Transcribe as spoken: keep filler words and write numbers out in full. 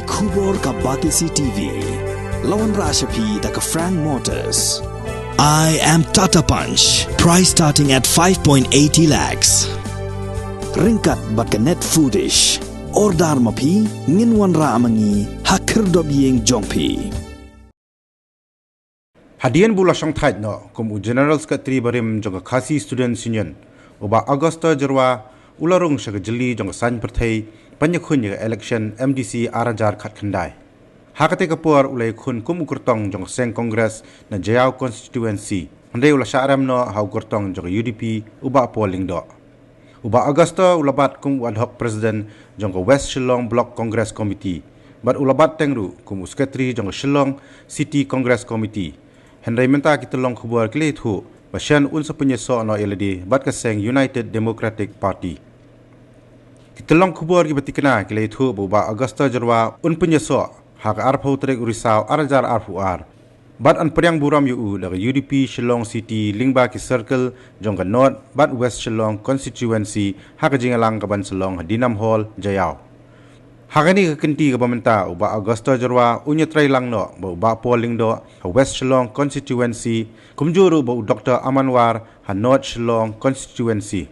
Khubor ka Batesi T V. La wanrah sha phi da ka Frank Motors. I am Tata Punch. Price starting at five point eighty lakhs. Ryngkat bad ka Net Foodish. Order ma phi, ngin wanrah ma ngi ha khyrdop ïing jong phi. Hadien ba u la shongthait noh kum u General Secretary barim jong ka Khasi Students Union, u Bah Augusto Jyrwa u la rung sha ka jylli jong ka saiñ pyrthei ban ïakhun ïa ka election M D C ar hajar khatkhyndai. Ha katei ka por u la ïakhun kum u kyrtong jong ka seng Congress na Jaïaw constituency, hynrei u la shah rem noh ha u kyrtong jong ka U D P, u Bah Paul Lyngdoh. U Bah Augusto u la bat kum u ad hoc president jong ka West Shillong Block Congress Committee, bad u la bat teng ruh kum u secretary jong ka Shillong City Congress Committee. Hynrei mynta ki tyllong khubor ki la ïathuh ba shen un sa pynïasoh noh ïa lade bad ka seng United Democratic Party. Ki tyllong khubor kiba thikna ki la ïathuh ba u Bah Augusto Jyrwa un pynïasoh ha ka arphew tarik u Risaw ar hajar arphew ar, bad yn pdiang burom ïa u da ka U D P Shillong City lyngba ki circle jong ka North bad West Shillong constituency ha ka jingïalang kaban sa long ha Dinam Hall, Jaïaw. Ha kane ka kynti kaba mynta, u Bah Augusto Jyrwa un ïatrei lang noh bad u Bah Paul Lyngdoh ha West Shillong constituency, kumjuh ruh bad u Doctor Aman War ha North Shillong constituency.